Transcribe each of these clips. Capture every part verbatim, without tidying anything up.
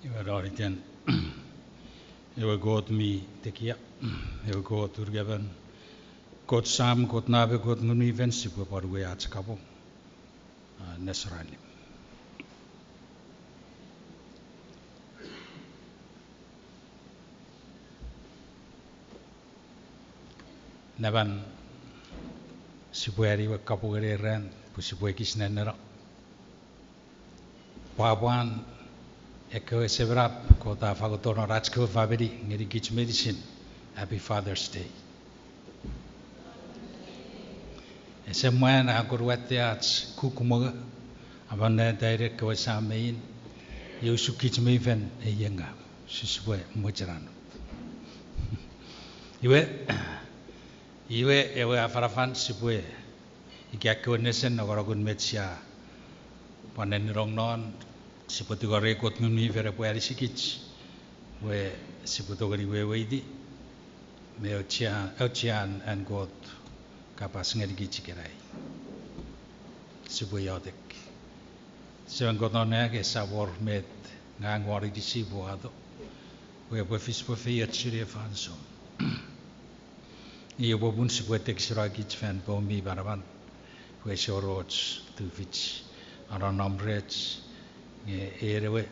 Iwe non iten ewe Kot mi tekia, ewe Kot unuemon, Kot Sam, Kot Nau me Kot Ngun mi Fel, sipwe pwan uwei ach kapong, a, nesor allim. Neman sipwe ani ewe kapong ngeni ran pwe sipwe ekis nenneno. Pwapwan ekkewe semenap Kot a fangoto non ach kewe famini ngeni kich meinisin. Happy Father's Day. Ese mwan a kon watte ach kuku mongo, amonnata ekkewe sam me in, iei usun kich mei fen ei ngaw, sisipwe mochen annut. Iwe, iwe ewe afanafan sipwe ika ekkewe nesen nongonongun met sia pwan nenenong non, sipwe tingorei Kot Ngun mi Fel epwe anisikich, we sipwe tongeni weweiti me auchean, auchean an Kot kapas ngenikich ikenai. Sipwe iotek. Semem Kot non nang, ese wor met ngang ua inisi pwe ato, pwe epwe fis pwe feioch seni ei fansoun. Iei popun sipwe tekisonakich fan poumi manaman, pwe ese wor och tufich a nonnom rech, nge en ewe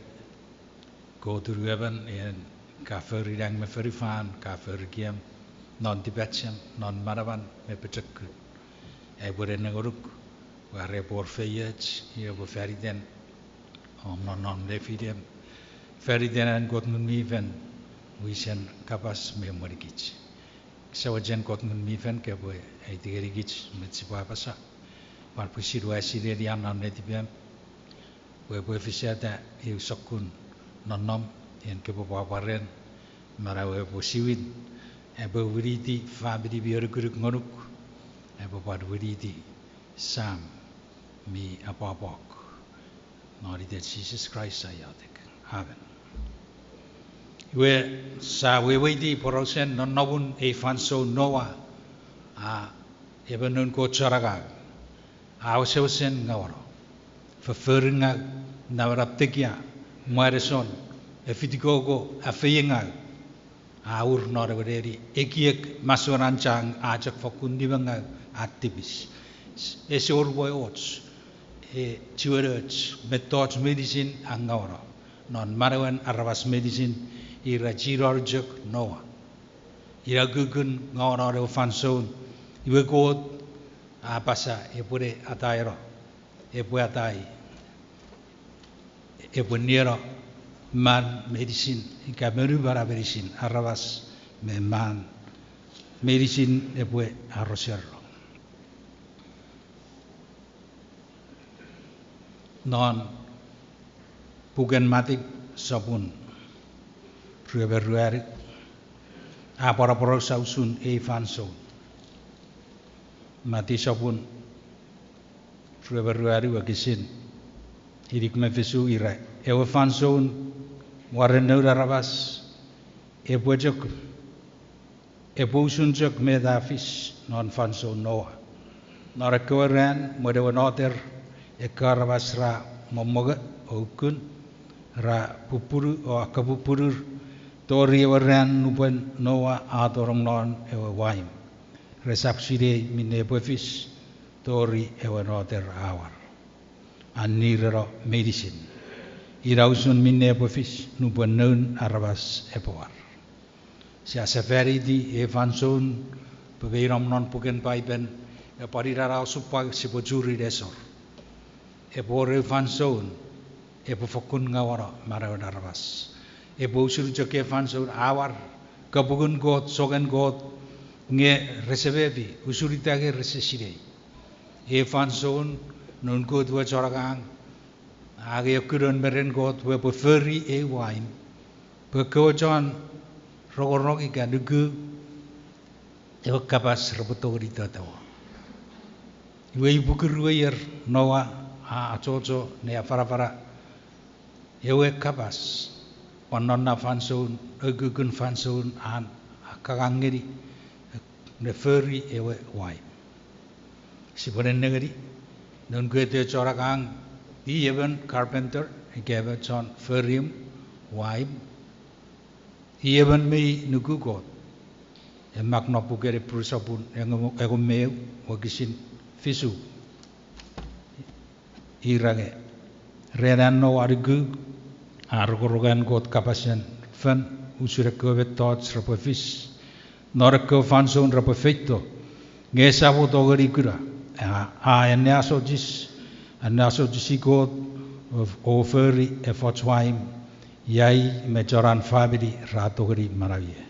Kot unuemon, en ka fori nang me fonufan, ka fori kem non tipachem, non manaman me pochokun. Aipwe nenengonuk, pwe are epwe wor feioch, iwe epwe faniten om nonnom nefinem, faniten an Kot Ngun mi Fel wisen kapas me emwenikich. Kisawechen Kot Ngun mi Fel kopwe aiti ngenikich met sipwe apasa, pwan pwisin ua sinei an non netipem, pwe epwe efisata eu sokkun nonnom, en kopwe pwapwa ren, manau epwe siwin, epwe winiti famini mi anukunuk ngonuk, epwe pwan winiti sam mi apwapwok. Non iten Jises Kraist sia iotek. Amen. Iwe, sia weweiti porausen nonnomun ei fansoun Noa, a, emon noun Kot chon angang, a wesewesen ngauano, fofforingaw, namanam tekia, mwaneson, efitikoko, afeiengaw, a ur non ewe neni ekiek, masouen an chang a chok fokkun nimengaw, a tipis. Ese wor we och, e, chiwen och, mettoch meinisin a ngauano non manauen aramas meinisin, ira chinon chok Noa. Ina ukukun ngaunon ewe fansoun, iwe Kot a apasa epwene ataeno, epwe atai, epwe nieno man meinisin, ika monumon meinisin, aramas me man meinisin epwe aroserno. Non puken Matiu sopun rue me ruanu, a pwan aporausa usun ei fansoun. Matiu sopun rue me ruanu, wokisin inik me fisu, ira, ewe fansoun waren noun aramas epwe chok, epwe usun chok met a fis non fansoun Noa. Non ekkewe ran mwen ewe noter, ekkewe aramas ra mommongo o ukukun, ra pupunu o akapupunu, tori ewe ran nupwen Noa a tonong non ewe waimw. Resap sinei minne epwe fis tori ewe noter a war, a nireno meinisin. Ina usun minne epwe fis nupwen noun aramas epwe war. Sia sefaniti ei fansoun, pwe mei nom non puken Paipen, e pwan ina osupwang sipwe churi nesor. Epwe wor eu fansoun epwe fokkun ngauano manauen aramas. Epwe usun chok ei fansoun a war, kapungun Kot, songen Kot, nge rese mefi, usun ita nge rese sinei. Ei fansoun, noun Kot we chon angang a angei kunon me ren Kot pwe epwe fori ei waimw, pwe ekkewe chon rongorong ika nuku ewe kapas repwe tongeni totowo. Iwe ipuku rue ier Noa a achocho ne afanafana ewe kapas, pwan non na fansoun, ukukun fansoun an a kangang ngeni ne fori ewe waimw. Sipwe nennengeni, noun Kot we chon angang, i emon carpenter, ika emon chon fori imw, waimw, i emon mi nuku Kot. E mak non puken Ipru sopun engon me eu, wokisin fisu, ira nge, ren an Noa nuku, a rongorong an Kot kapasen fen usun ekkewe mettoch repwe fis non ekkewe fansoun repwe feito, nge esap tongeni kuna. A, a anneasochis, anneasochisi Kot o fori efoch waimw, ia i me chon an famini ra tongeni manau ie.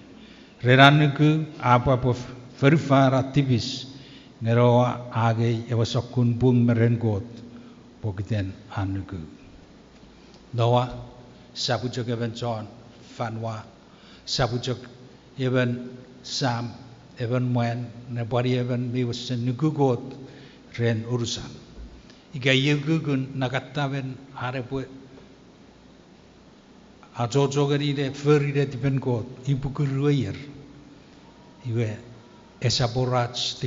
Ren an nuku, a pwapwa fonufan a tipis, nge Noa a angei ewe sokkun pung me ren Kot pokiten an nuku. Noa, sap chok emon chon fanua, sap chok emon sam, emon mwan, nge pwan i emon mi wesen nuku Kot ren unusan. Ika iei ukukun nangattamen an epwe achocho ngeni ne fori netipen Kot ipuku rue ier, iwe esap wor ach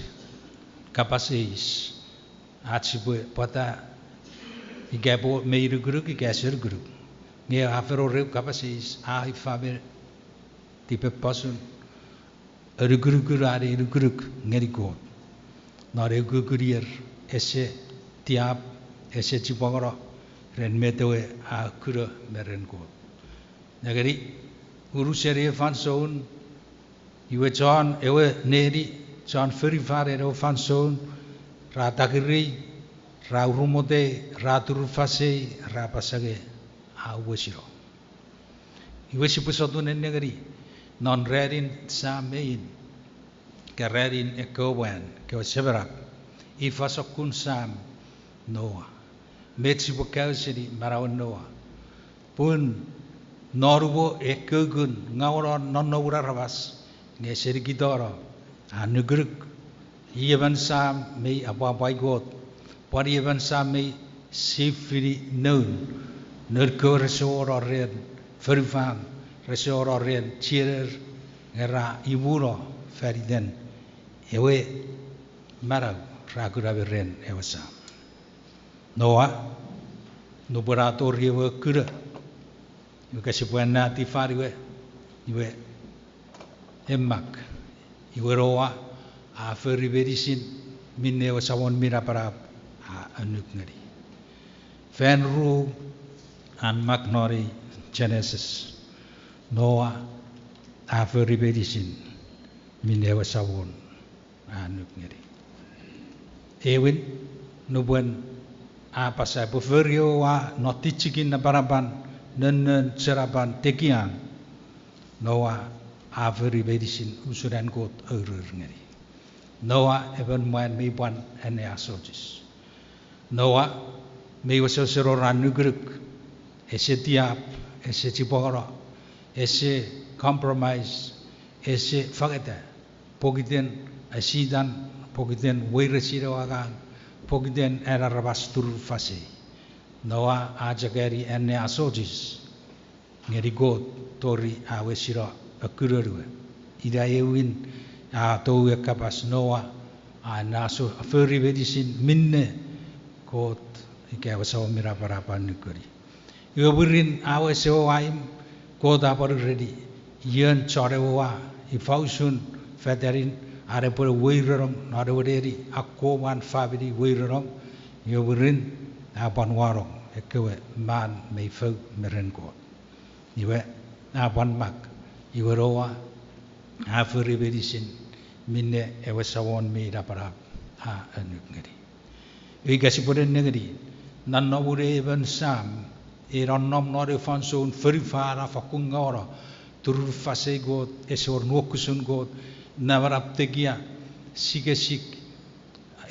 kapas eis, ach sipwe pwata, ika epwe mei nukunuk ika ese nukunuk. Nge a fen wor eu kapas eis, a ifa me tipeposun anukunukun an ei nukunuk ngeni Kot non ei ukukun ier, ese tiap, ese chipwangeno ren met ewe a kuna me ren Kot. Nengeni, unusen ei fansoun, iwe chon ewe neni, chon fonufan en ewe fansoun, ra takiri, ra urumotei, ra turufasei, ra apasa nge a wesino. Iwe sipwe sotun nengeni, non ranin sam me in, ika ranin ekkewe mwan, ekkewe semenap, ifa sokkun sam Noa. Met sipwe kaeo seni manauen Noa? Pun non uwo ekkewe ukukun ngawonon nonnomun aramas, nge ese nikitano an nukunuk, i emon sam mi apwapwai Kot, pwan i emon sam mi sifini noun, noun kewe rese wor ren fonufan, rese wor ren chiener, nge ra imuno faniten ewe manau ra kuna me ren ewe sam. Noa, nupwen a tori ewe kuno, iwe ika sipwe anneani fan iwe, iwe e mak, iwe Noa a fori meinisin minne ewe Samon mi napanap a annuk ngeni. Fan ru an mak non ei Genesis, Noa a fori meinisin minne ewe Samon a annuk ngeni. Ewin, nupwen a apasa epwe fori ewe wa non tichikin napanapan, nonnon chenapan tekian, Noa a fori meinisin usun an Kot aurour ngeni. Noa emon mwan mi pwan anneasochis. Noa mi wesewesen wor an nukunuk, ese tiap, ese chipwangeno, ese compromise, ese fangeta pokiten esitan, pokiten weiresin ewe angang, pokiten an aramas turufasei. Noa a chok ani anneasochis ngeni Kot tori a wesino akunonu we. Ina ewin a tou ewe kapas Noa a anneaso-, fori meinisin minne Kot ika ewe Samon mi napanap a annuk ngeni. Iwe mwirin a wes ewe waimw, Kot a pwan ureni, ion chon ewe wa, ifa usun fetanin an epwe weirenom non ewe neni, akkom an famini weirenom. Iwe mwirin a pwan wanong ekkewe man mi fou me ren Kot. Iwe a pwan mak, iwe Noa a fori meinisin minne ewe Samon mi napanap a annuk ngeni. Ika sipwe nengeni, nonnomun emon sam, e nonnom non eu fansoun fonufan a fakkun ngawono, turufasei Kot, ese wor nuokusun Kot, namanam tekia, sikesik,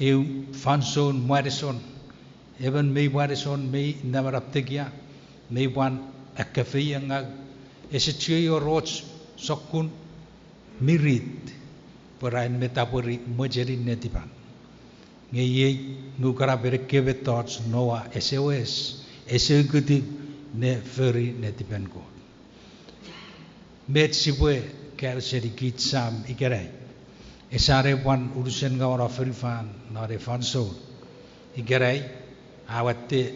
eu fansoun mwaneson, emon mei mwaneson, mei namanam tekia, mei pwan akkafeiengau, ese chiwen wor och sokkun mirit pwe ra en me tapweri mwechenin netipan. Nge iei nukanapen ekkewe mettoch Noa ese wes, ese ukutiw ne fori netipen Kot. Met sipwe kaeo seni kich sam ikenai? Esa ne pwan unusen ngawono fonufan non ei fansoun ikenai, a watte,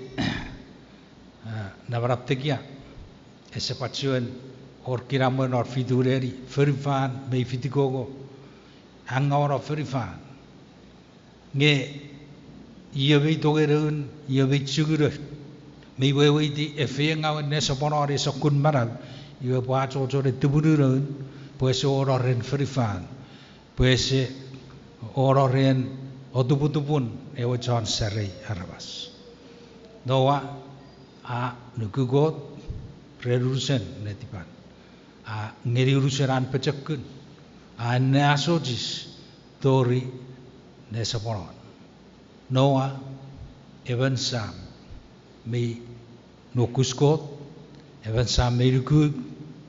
a, namanam tekia. Ese pwan chiwen wor kinamwe non fitu neni, fonufan mei fitikoko, a ngaw non fonufan. Nge io mei tongei noun, io mei chungu noun, mei weweiti efeiengawen nesoponon ei sokkun manau, iwe pwe a achocho ne tumunu noun, pwe ese wor ren fonufan, pwe ese wor ren otuputupun ewe chon sarei aramas. Noa a nuku Kot ren unusen netipan, a ngeni unusen an pochokun, a anneasochis tori nesoponon. Noa, emon sam mi nuokus Kot, emon sam mi nuku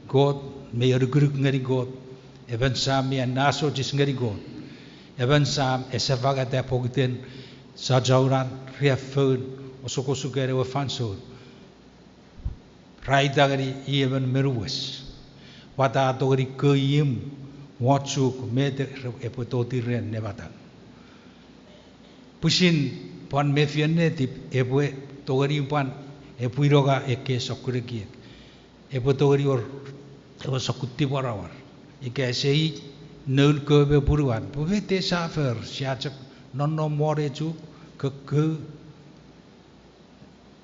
Kot, mi anukunuk ngeni Kot, emon sam mi anneasochis ngeni Kot, emon sam ese fangata pokiten sachaunan, riaffoun, osukosuken ewe fansoun. Ra aita ngeni i emon mi nuwes. Pwata a tongeni kei imw, won chuk, met epwe toti ren nematau. Pwisin pwan mefian netip epwe tongeni pwan epwinonga ekkei sokkun ekiek. Epwe tongeni wor ewe sokkun tipemwaramwar. Ika ese i noun kewe me punuan, pwe met sia fori, sia chok nonnom won ei chuk, kokko,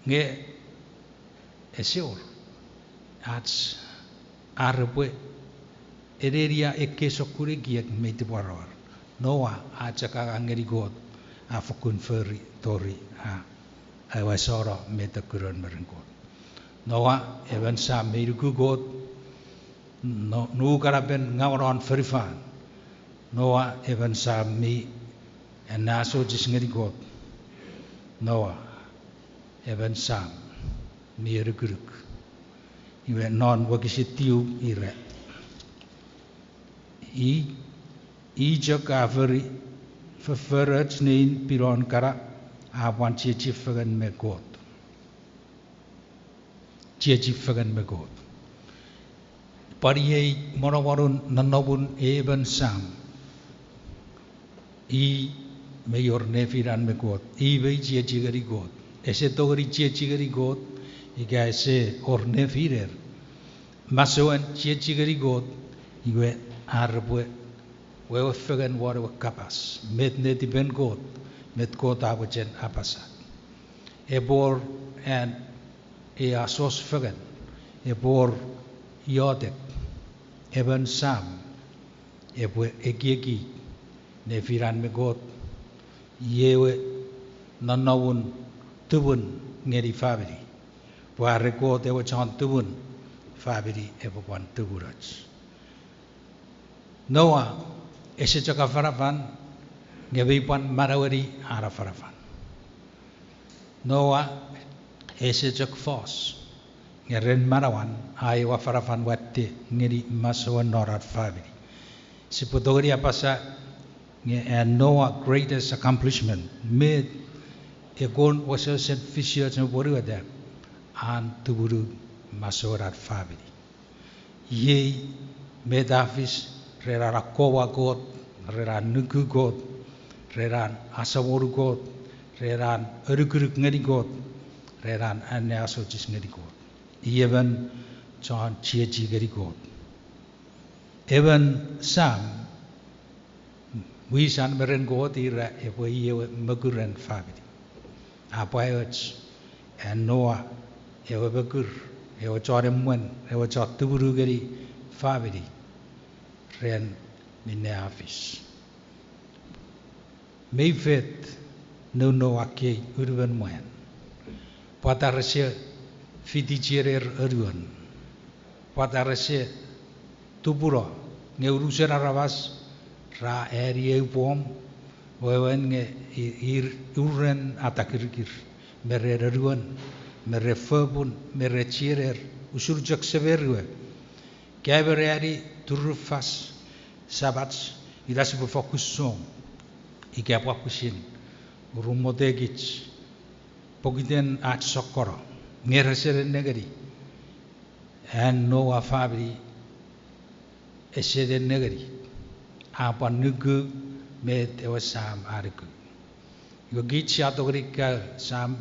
nge ese wor ach ar epwe enenia ekkei sokkun ekiek mi tipemwaramwar. Noa a chok angang ngeni Kot, a fokkun fori tori a awesano me tokunon me ren Kot. Noa emon sam mi nuku Kot, no, nukanapen ngaw non fonufan. Noa emon sam mi anneasochis ngeni Kot. Noa emon sam mi anukunuk. Iwe non wokisin tiu ira, i, i chok a fori, fofforoch nein pinon kana, a pwan chiechi fengen me Kot. Chiechi fengen me Kot. Pwan iei monomonun nonnomun emon sam. I mei wor nefinan me Kot, i mei chiechi ngeni Kot. Ese tongeni chiechi ngeni Kot ika ese wor nefiner. Masouen chiechi ngeni Kot, iwe ar repwe wewe fengen won ewe kapas, met netipen Kot, met Kot a mochen apasa. Epwe wor an ei asos fengen, epwe wor iotek, emon sam epwe ekieki nefinan me Kot. Iei ewe nonnomun tumun ngeni famini, pwe are Kot ewe chon tumun, famini epwe pwan tumunoch. Noa ese chok afanafan, nge mei pwan manaueni an afanafan. Noa ese chok fos, nge ren manauan a ew afanafan watte ngeni masouen non an famini. Sipwe tongeni apasa nge an Noa greatest accomplishment, met ekkoch wesewesen fisioch me pwonueta, an tumunu masouen an famini. Iei met a fis ren an akkomwa Kot, ren an nuku Kot, ren an asamonu Kot, ren an anukunuk ngeni Kot, ren an anneasochis ngeni Kot. I emon chon chiechi ngeni Kot. Emon sam wisan me ren Kot ira epwe i ewe mokuren famini. A pwa och an Noa ewe mokur, ewe chon emwen, ewe chon tumunu ngeni famini ren minne a fis. Mei fet noun Noa kei unumon mwan? Pwata rese fiti chiener anuon? Pwata rese tupuno? Nge unusen aramas ra ani eu pwom, wewen nge i-, ir uren atakirikir, me ren anuon, me ren fopun, me ren chiener, usun chok semer we. Ka me ani turufas, Samach, ina sipwe fokkun song, ika pwapwisin, urumwotekich, pokiten ach sokkono, nge rese nennengeni, an Noa famini ese nennengeni, a pwan nuku met ewe sam a nuku. Iwe kich sia tongeni kaeo sam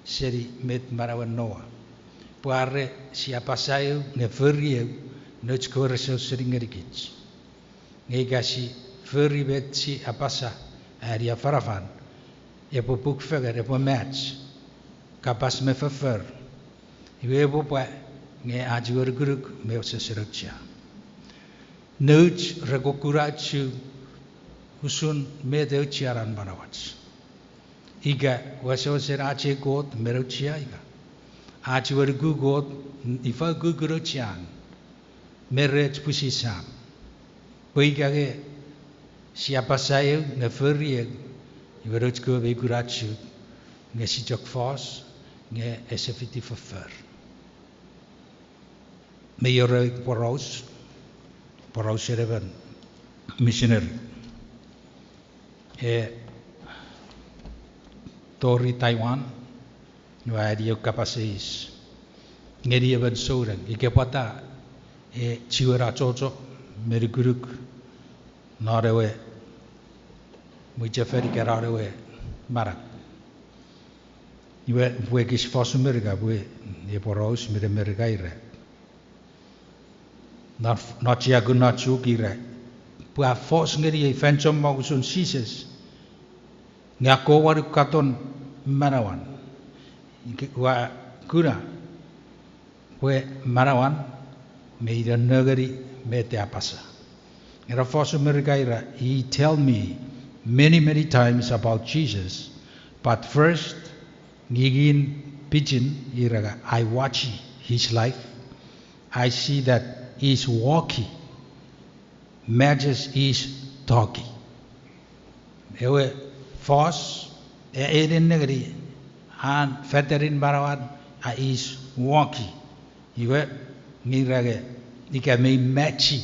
seni met manauen Noa. Pwe are sia apasa eu nge fori eu, nouch kewe rese ausening ngenikich. Nge ika si fori met si apasa, ani afanafan, epwe pukfengen, epwe match kapas me foffor. Iwe epwe pwa nge ach ewe nukunuk mi wesewesen auchea. Nouch re kokkuna chu usun met auchean manauach. Ika wesewesen ach ei Kot mi auchea ika ach ewe nuku Kot, ifa ukukun auchean me rech pwisin sam. Pwe ika nge sia apasa eu nge fori eu, iwe nouch kewe mi kuna chu nge si chok fos nge ese fiti foffor. Mi wor ew poraus, porausen emon misineri e tori Taiwan, iwe a ani eu kapas eis ngeni emon souneng ika pwata e chiwen achocho me nukunuk non ewe mwichefen ika non ewe manau. Iwe pwe ekis fosun Merika, pwe e poraus me Merika ira, non chiakun non Chuuk ira, pwe a fos ngeniei fan chommong usun Jises, nge akkom ua katon manauan. Ua kuna pwe manauan mi nonno ngeni met a apasa. Era fosun Merika ira, he tell me many, many times about Jesus, but first, ngingin pidgin ira, I watch his life, I see that he's walking, matches his talking. Ewe fos e, e nenengeni an fetanin manauan, a is walking. Iwe, nge ira nge, ika mei match,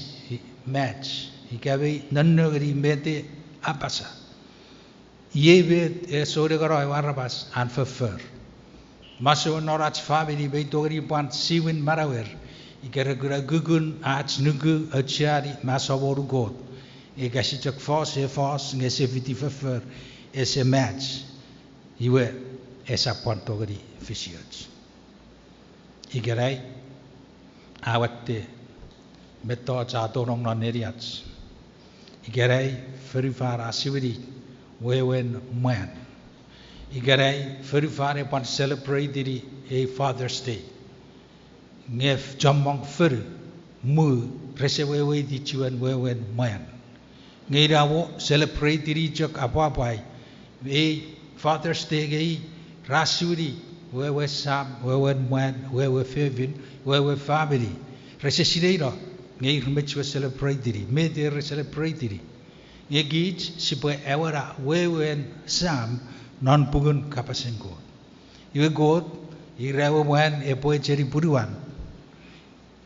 match, ika mei nonno ngeni met a apasa. Iei met e sounengeno ewe aramas an foffor. Masouen non ach famini mei tongeni pwan siwin manauer ika re kuna ukukun ach nuku, aucheani me asamonu Kot. Ika si chok fos, e fos nge ese fiti foffor, ese match, iwe esap pwan tongeni fisioch. Ikenai a watte mettoch a tonong non neniach. Ikenai fonufan a siwini wewen mwan. Ikenai fonufan e pwan celebrate-ini ei Father's Day. Nge chommong fonu muu rese weweiti chiwen wewen mwan. Nge ina mo celebrate-ini chok apwapwai ei Father's Day nge i ra siwini wewen sam, wewen mwan, wewen fefin, wewen famini. Rese sineino, nge ir mi chiwen celebrate-ini. Met re celebrate-ini? Nge kich sipwe awena wewen sam non pungun kapasen Kot. Iwe Kot, ira ewe mwan epwe echeni punuan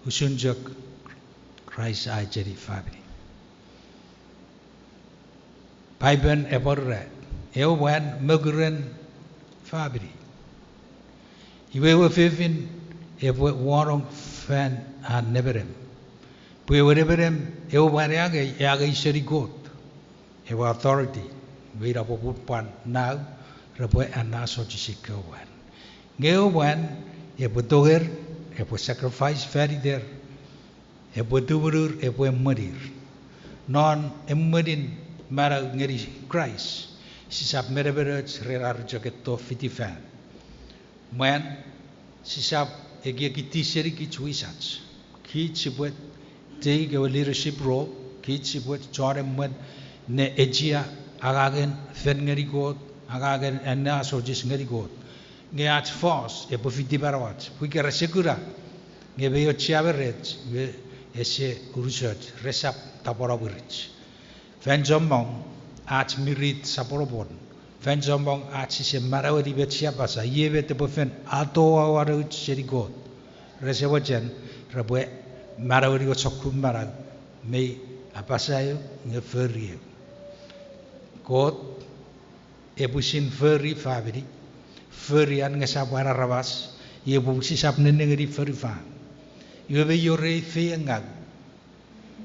usun chok Kraist a echeni famini. Paipen epwe ura, ewe mwan mokuren famini. Iwe ewe fefin epwe wanong fan an nemenem. Pwe ewe nemenem ewe mwan e angei, e angei seni Kot ewe authority. Iwe ina popun pwan nau repwe anneasochisi ekkewe mwan. Nge ewe mwan epwe tonger, epwe sacrifice fan iter, epwe tumunur, epwe emwenir. Non emwenin manau ngeni Kraist, sisap menemenoch ren ar chok etto fiti fan. Mwan, sisap ekieki tisenikich wisach. Kich sipwe take ewe leadership role, kich sipwe chon emwen ne echia angangen fen ngeni Kot, angangen anneasochis ngeni Kot. Nge ach fos epwe fiti manauach, pwe ika rese kuna, nge mei auchea me rech, nge ese unusoch, resap tapweno mwirich. Fan chommong ach mirit sopwonopwon. Fan chommong ach sise manaueni met sia apasa, iei met epwe fen atoauano uch seni Kot. Rese mochen repwe manaueni ewe sokkun manau mei apasa eu nge fori eu. Kot epwe pwisin fori famini, fori an nge sap wan aramas, iei pwe sisap nenengeni fonufan. Iwe mei wor ei feiengau,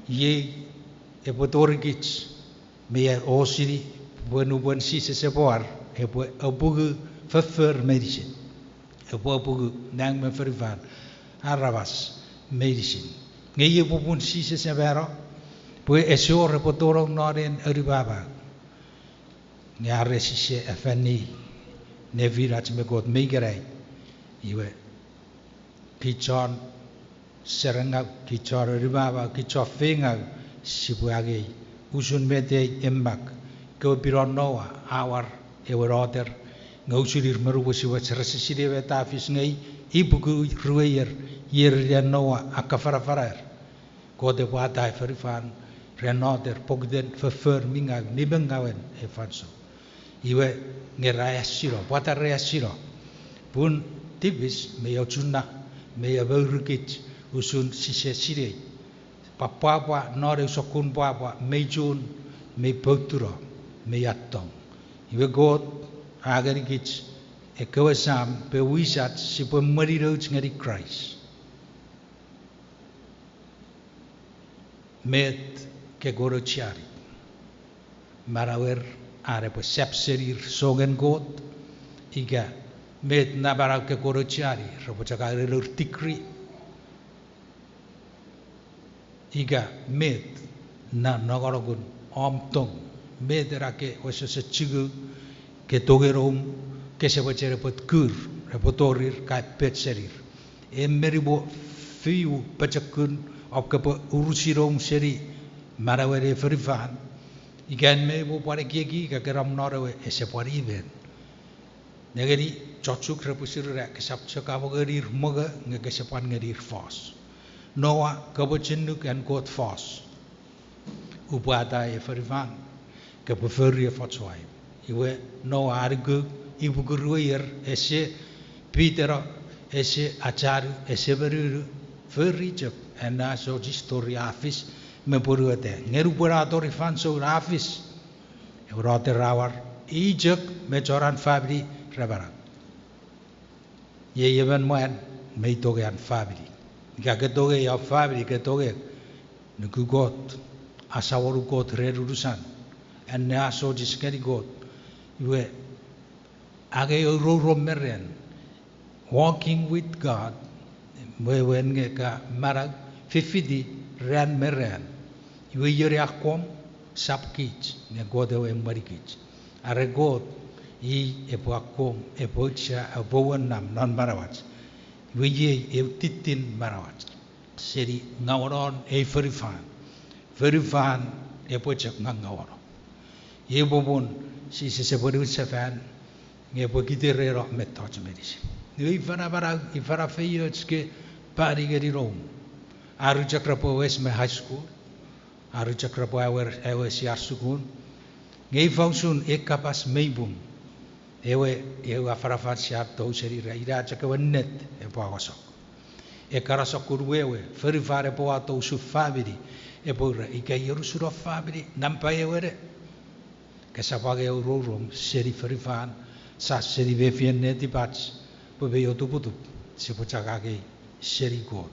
iei epwe torikich, me a osini pwe nupwen Jises epwe war, epwe apungu foffor meinisin. epwe apungu nang me fonufan, aramas meinisin. Nge iei popun Jises a mano, pwe ese wor epwe tonong non ei anumamau. Nge are sise afanni nefinach me Kot me ikenai, iwe, kich chon serengau, kich chon anumamau, kich chon feingau, sipwe angei usun met ei mak kewe pin non Noa a war ewe noter, nge usun ir me nupwen sipwe rese sinei met a fis nge ipuku rue ier, ierin an Noa a kafanafanaer, Kot epwe atai fonufan ren noter pokiten foffor mi ngau, nimengawen ei fansoun. Iwe, nge ra asino, pwata ra asino? Pun tipis mi ochunna, mi amourukich usun sise sinei. Pwapwapwa non eu sokkun pwapwa mi chun, mi poutuno, mi attong. Iwe Kot a ngenikich ekkewe sam pwe wisach sipwe emweni nouch ngeni Kraist. Met ke kon aucheani? Manauer an epwe sap senir songen Kot, ika met na manau ke kon aucheani, repwe chok angei nour degree, ika met na nongonongun om tong, met ena ke wesewesen chungu ke tongei noum, kese mochen epwe kur, epwe torir, ka pet senir. E meni mo fiu pochokun om kopwe urusi noum seni manauen ei fonufan, ika en mei mo pwan ekieki ika ke nom non ewe ese pwan imen. Nengeni, chochuk repwe sinira kesap chok amongeniir mongo nge kese pwan ngenir fos. Noa, kopwe chinnuk an Kot fos. Upwe atai ei fonufan, kopwe fori efoch waim. Iwe Noa a nuku, ipuku rue ier, ese piteno, ese achanu, ese monunu, fori chok, anneasochis tori a fis me pwonueta. Nge nupwen a tori fansoun a fis, ewe noter a war, i chok me chon an famini ra manau. Iei emon mwan mi tongei an famini. Ika ke tongei om famini, ke tongei, nuku Kot, asawonu Kot ren unusan, anneasochis ngeni Kot, iwe, angei ourourom me ren, walking with God, wewen nge ka manau fifiti ran me ran. Iwe ion a akkom, sap kich, nge Kot ewe emwenikich. Are Kot, i epwe akkom, epwe auchea, epwe wonnom non manauach. Iwe iei eu tittin manauach seni ngawonon ei fonufan. Fonufan epwe chok ngangawano. Iei popun Jises epwe niwin sefan, nge epwe kitireno mettoch meinisin. Iwe ifa na manau, ifa na feioch ke pani ngeni noum? Aru chok repwe wes me high school, aru chok repwe awesi ar sukun. Nge ifa usun ei kapas mi pung? Ewe, ewe afanafan sia tou seni ira, ina chok ewe ennet epwe angosok. Ekkana sokkun wewe, fonufan epwe wato usun famini, epwe ura ika ion usun om famini, nampa ewe ne. Kesap angei ourourom seni fonufan, sa seni mefien netipach, pwe mei otuputup, sipwe chok angei seni Kot.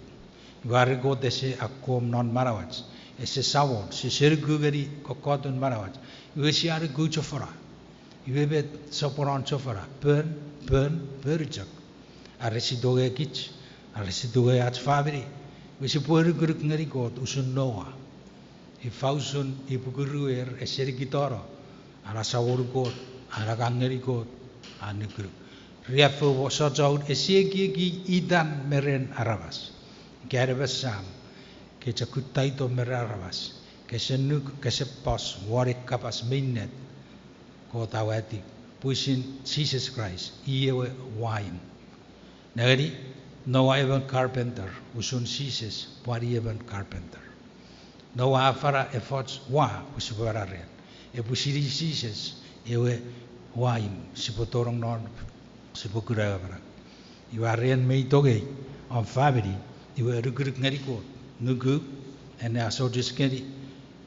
Iwe are Kot ese akkom non manauach, ese Samon, sise nuku ngeni kokkotun manauach. Iwe sia nuku chofona. Iwe met soponon chofona? Pon, pon, pon chok. Are si tongei kich, are si tongei ach famini, iwe sipwe nukunuk ngeni Kot usun Noa. Ifa usun ipuku rue ier ese nikitano an asawonu Kot, an angang ngeni Kot, an nukunuk. Riaffou, sochou ese ekieki itan me ren aramas. Ika en emon sam, ke chok kutta itom me ren aramas, kese nuk, kese pos won ei kapas mi ennet. Kot a wati pwisin Jises Kraist, i ewe waim. Nengeni, Noa emon carpenter, usun Jises pwan i emon carpenter. Noa a fana efoch wa pwe sipwe fana ren. Epwe sini Jises ewe waim, sipwe tonong non, sipwe kuna ewe manau. Iwe are en mei tongei om famini, iwe nukunuk ngeni Kot, nuku, anneasochis ngeni,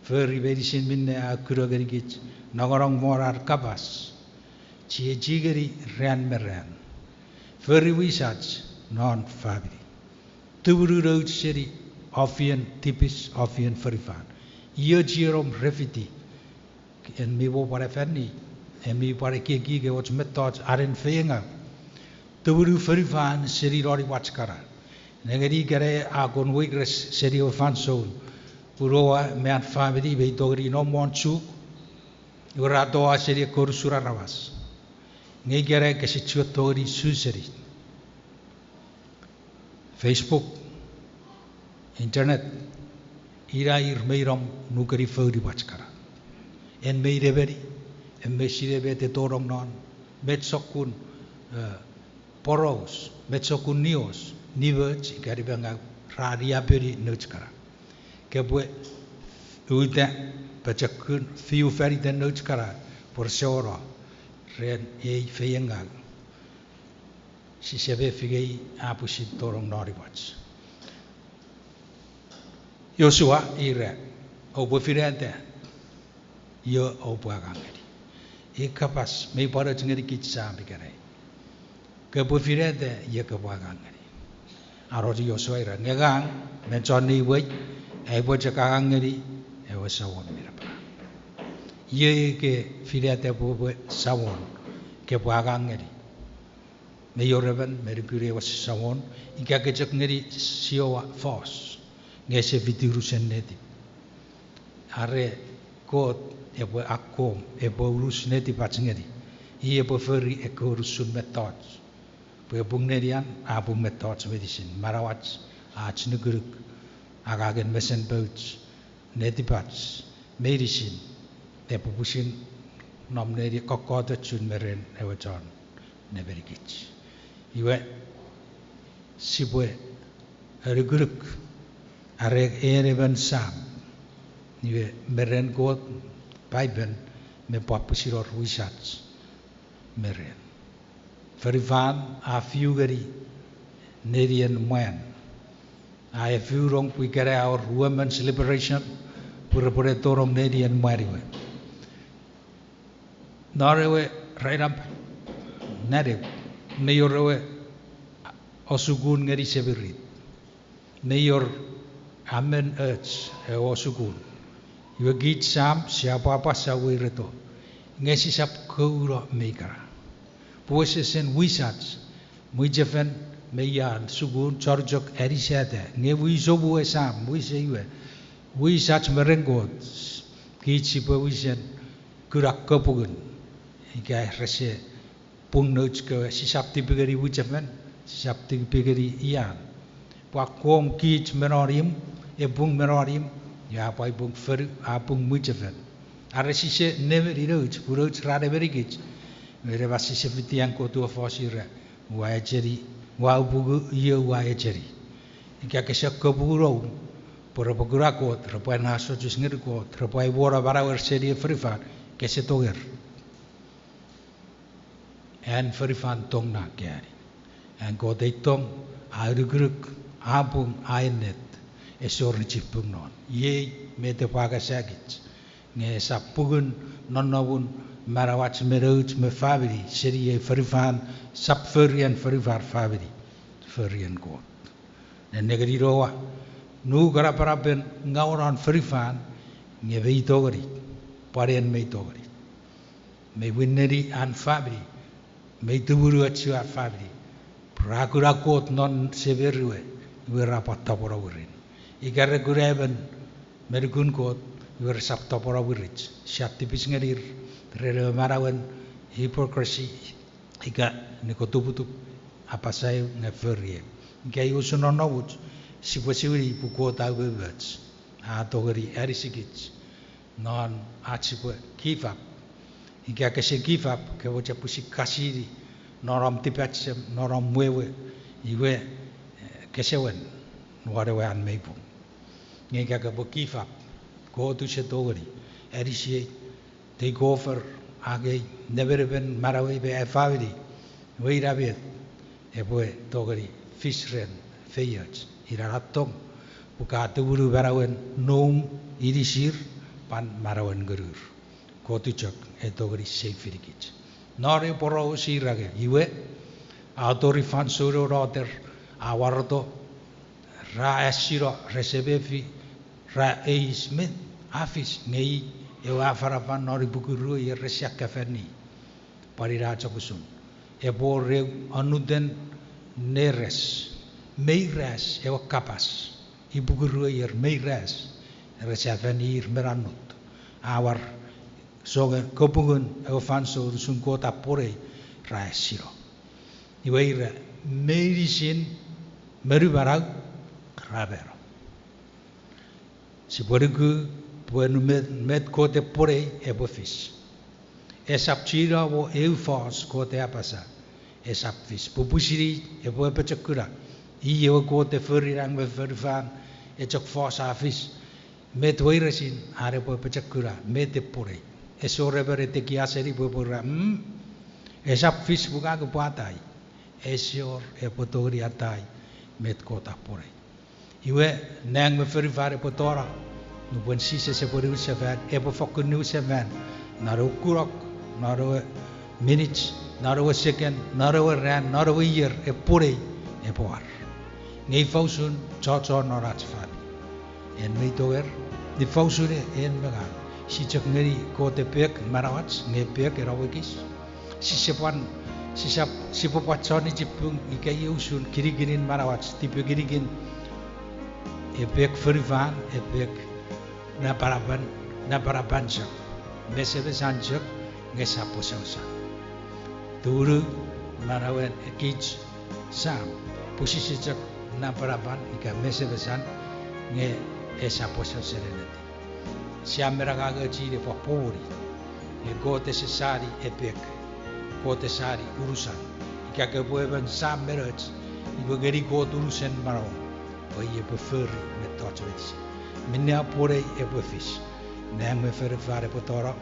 fori meinisin minne a kuna ngenikich, nongonong won an kapas, chiechi ngeni ran me ran, fori wisach non famini, tumunu nouch seni ofien tipis, ofien fonufan, iochi enom re fiti, en mi pwan afanni, en mi pwan ekieki nge och mettoch anen feiengau. tumunu fonufan seni non imwach kana. Nengeni ikenai a kon weires seni ewe fansoun, pun Noa me an famini mei tongeni nom won Chuuk, iwe ra toau seni ekkewe unusen aramas. Nge ikenai kese chiwen tongeni su seni Facebook, internet, ina ir mei nom nukeni foun imwach kana. En mei nemeni, en mei sinei met e tonong non, met sokkun, eh, poraus, met sokkun nios, nimoch ika nimengau ra niapeni nouch kana. Kopwe uta pochokun fiu faniten nouch kana pwe rese ono ren ei feiengau. Sise mefi ngeni a pwisin tonong non imwach. Josua a ura, oupwe finata io oupwe angang ngeni. Ei kapas mei pwan och ngeni kich sam ikenai. Kopwe finata io kopwe angang ngeni. An och Josua a ura, nge ngang me chon nei wei, aipwe chok angang ngeni ewe Samon mi napanap. Iei ke finata pwe epwe Samon kopwe angang ngeni. Mei wor emon me nukun ewe Samon, ika ke chok ngeni Jiowa fos, nge ese fiti unusen netip. Are Kot epwe akkom, epwe unus netipach ngeni. I epwe fori ekkewe unusen mettoch. Pwe pung nenian a pung mettoch meinisin, manauach, ach nukunuk, angangen mesen pouch, netipach, meinisin, epwe pwisin nom neni kokkotochun me ren ewe chon nemenikich. Iwe, sipwe anukunuk are en emon sam, iwe me ren Kot, Paipen, me pwan pwisin wor wisach me ren. Fonufan a fiu ngeni nenien mwan. A efiu rong pwe ikenai a wor women's liberation, pwe repwene tonong nenien mwan we. Non ewe rainamp nanew, mei wor ewe osukun ngeni semirit. Mei wor a men och ewe osukun. Iwe kich sam sia pwapwa sa weireto. Nge sisap kouno me ikana. Pwe wesewesen wisach, mwichefen me ian sukun chon chok anisata. Nge wisom we sam, wise iwe. Wisach me ren Kot, kich sipwe wisen kuna kapungun. Ika rese pung nouch kewe, sisap tipi ngeni mwichefen, sisap tipi ngeni ian. Pwe akkom kich me non imw, e pung me non imw, ia a pwai pung fonu, a pung mwichefen. Are sise nemeni nouch, pun nouch ra nemenikich. Nge ina ma sise fiti an Kot we fos ira, ua echeni, ua apungu io ua echeni. Ika kese kapungu noum, pwe repwe kuna Kot, repwe anneasochis ngeni Kot, repwe aiwora manauer seni ei fonufan, kese tonger. An fonufan tong na keani. An Kot ei tong, a anukunuk, a pung, a ennet, ese wor nichipung non. Iei met epwe angasakich. Nge esap pungun nonnomun manauach me nouch me famini seni ei fonufan, sap fori an fonufan famini, fori an Kot. Nennengeni Noa, nukun napanapen ngaw non fonufan, nge mei tongeni, pwan en mei tongeni. Mei winneni an famini, mei tumunuochu an famini. Pwe ra kuna Kot non semer we, iwe ra pwan tapweno mwirin. Ika re kuna emon me nukun Kot, iwe resap tapweno mwirich. Sia tipis ngenir, ren ewe manauen hypocrisy, ika nikotuputup, apasa eu nge fori eu. Ika iei usun nonnomuch, sipwe siwini pwe Kot a umoumoch, a tongeni anisikich non ach sipwe give up. Ika kese give up, ke mochen pwisin kasini non om tipachem, non om wewe, iwe, eh, kese wen, won ewe an mei pung. Nge ika kopwe give up, Kot use tongeni anisiei, take over, angei nemenemen manauei me ai famini, iwe ina met epwe tongeni fis ren feioch, ina na tong, pwe ka tumunu manauen noum, inisir, pwan manauen ngunur. Kot chok e tongeni seifinikich. Non ei poraus ira nge, iwe, a tori fansoun ewe noter, a waroto, ra asino, rese mefi, ra eis met a fis, nge i ewe afanafan non ipuku rue, ie rese akafani. Pwan ina chok usun. epwe wor eu annuten neres, meires ewe kapas, ipuku rue ier meires, resap fen ir men annut, a war songen kapungun ewe fansoun usun Kot a pwonei, ra esino. Iwe ira meinisin monu manau ra mano. Sipwe nuku pwe met, met Kot e pwonei epwe fis. Esap chienom eu fos Kot e apasa esap fis. Pwe pwisin i epwe apochokuna. I ewe Kot e fori nang me fonufan, e chok fos a fis. Met weiresin an epwe apochokuna met e pwonei? Ese wor emon e tekia seni pwe epwe ra, mm, esap fis pwe ngang upwe atai. Ese wor epwe tongeni atai met Kot a pwonei. Iwe, nang me fonufan epwe tonong nupwen Jises epwe niwinsefan, epwe fokkun niwinsefan, non ewe kunok, non ewe minich, non ewe seken, non ewe ran, non ewe ier, e pwonei, epwe war. Nge ifa usun chochon non ach famini? En mei tonger? Ifa usun en me ngang? Sia chok ngeni Kot epek manauach nge epek ena we ekis? Sise pwan, sisap, sipwe pwan chon nichipung ika iei usun kinikinin manauach, tipekinikin epek fonufan, epek napanapan, napanapan chok, mesemesan chok, nge sap wesewesen tumunu manauen ekis sam, pwe sise chok napanapan ika mesemesan, nge esap wesewesen ennet. Sia men angangoch ne pwapwa woni, nge Kot ese sani epek, Kot e sani unusan. Ika kopwe emon sam me noch, iwe ngeni Kot unusen manauom, pwe i epwe fori mettoch meinisin. Minne a pwonei epwe fis. Nang me fonufan epwe tonong,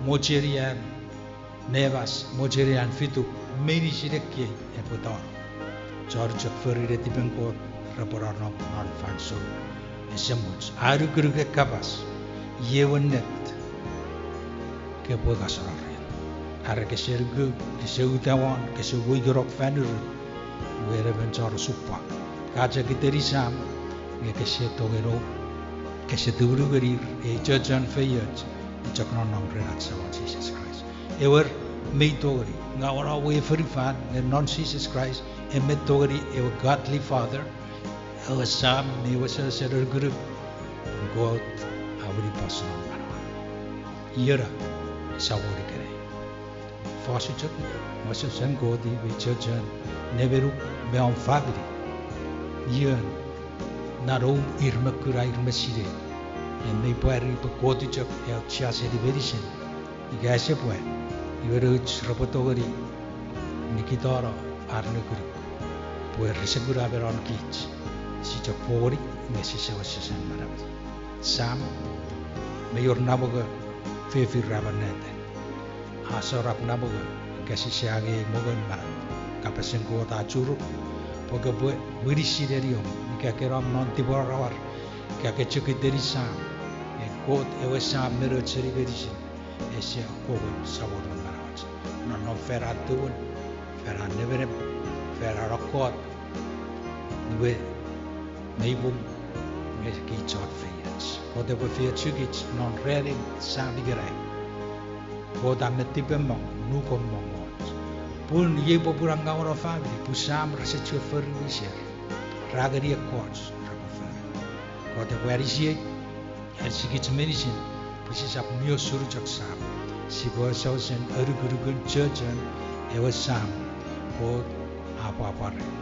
mochenian nemas, mochenian fituk, meinisin ekkei epwe tonong. Chon chok fori netipen Kot repwe nonnom non fansoun esemuch. A anukunuk ei kapas, iei ewe ennet, kopwe ngaseno ren. Are kese nuku, kese uta won, kese uweikenok fan nurun, iwe en emon chon osupwang. Ka chok iteni sam, nge kese tongeno, kese tumunu ngenir, ei chochon feioch, i chok nonnom ren ach Samon Jises Kraist. Ewer, mei tongeni, nge a wor ewe fonufan, nge non Jises Kraist, e mei tongeni ewe godly father, ewe sam mi wesewesen anukunuk, Kot a winipos non manauan. Ion a, Samon ikenai. Fosun chok, wesewesen Kot i mei chochon nemenuk me om famini. Ion, na noum ir me kuna ir me sinei, en mei pwari pwe Kot i chok e auchea seni meinisin. Ika ese pwa, iwe nouch repwe tongeni nikitano ar nukunuk, pwe rese kuna me non kich, si chok pwoni nge sise wesewesen manau. Sam, mei wor namongo fefin ra monneta. A sorap namongo ika sise angei mongon manau. Kapasen Kot a churuk pwe kopwe wini sineniom ika ke nom non tipemwaramwar, ika ke chok iteni sam, nge Kot ewe Sam mi och seni meinisin, ese akkomwen Samonun manauach. Nonnom fan an tumun, fan an nemenem, fan an kokkot, iwe mei pung nge kich chon feioch. Kot epwe efeiochukich non ranin sam ikenai. Kot a mi tipemong, nukumong och. Pun iei popun a ngaw non famini, pun sam rese chuen fori wiser. Ra ngeni ekkoch repwe fori. Kot epwe anisiei, anisikich meinisin, pwe sisap mi osuni chok sam. Sipwe wesewesen anukunukun chochon ewe Sam Kot a pwapwa ren.